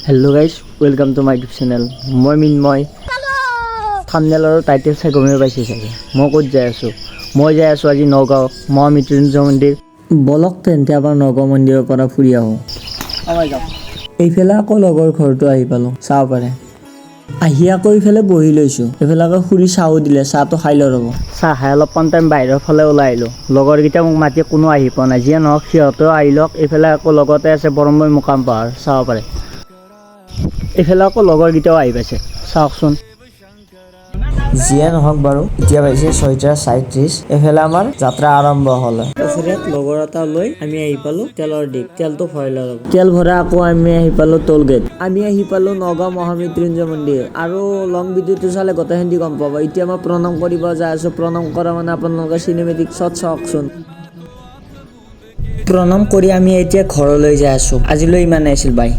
Hello guys, welcome to my YouTube channel. মই Minmoy. Thumbnail আৰু title চাই গমেই পাইছে চাগে মই ক'ত যাই আছোঁ। মই যাই আছোঁ আজি নগাঁও মহামৃত্যুঞ্জয় মন্দিৰ। বলক তেন্তে, আমাৰ নগাঁও মন্দিৰৰ পৰা ফুৰি আহোঁ। এইফালে আকৌ লগৰ ঘৰটো আহি পালোঁ, চাব পাৰে। আহি আকৌ এইফালে বহি লৈছোঁ। এইফালে আকৌ খুৰী চাহো দিলে, চাহটো খাই লওঁ ৰ'ব। চাহ খাই অলপমান টাইম বাহিৰৰ ফালে ওলাই আহিলোঁ। লগৰকেইটা মোক মাতি কোনো আহি পোৱা নাই। যিয়ে নহওক, সিহঁতেও আহি লওক। এইফালে আকৌ লগতে আছে বৰমৈ মোকাম পাহাৰ, চাব পাৰে। এইফালে আকৌ লগৰকেইটাও আহি পাইছে, চাওকচোন। যিয়ে নহওক বাৰু, এতিয়া বাজিছে 6:37। এইফালে আমাৰ যাত্ৰা আৰম্ভ হ'ল। ওচৰত লগৰ এটা লৈ আমি আহি পালো তেলৰ ডিপ, তেলটো ভৰাই লওঁ। তেল ভৰাই আকৌ আমি আহি পালো টোল গেট। আমি আহি পালো নগাঁও মহামৃত্যুঞ্জয় মন্দিৰ। আৰু লং ভিডিঅ'টো চালে গোটেইখিনি গম পাব। এতিয়া মই প্ৰণাম কৰিব যাই আছো। প্ৰণাম কৰা মানে আপোনালোকে চিনেমেটিক শ্বট চাওকচোন। প্ৰণাম কৰি আমি এতিয়া ঘৰলৈ যাই আছো। আজিলৈ ইমানেই আছিল, বাই।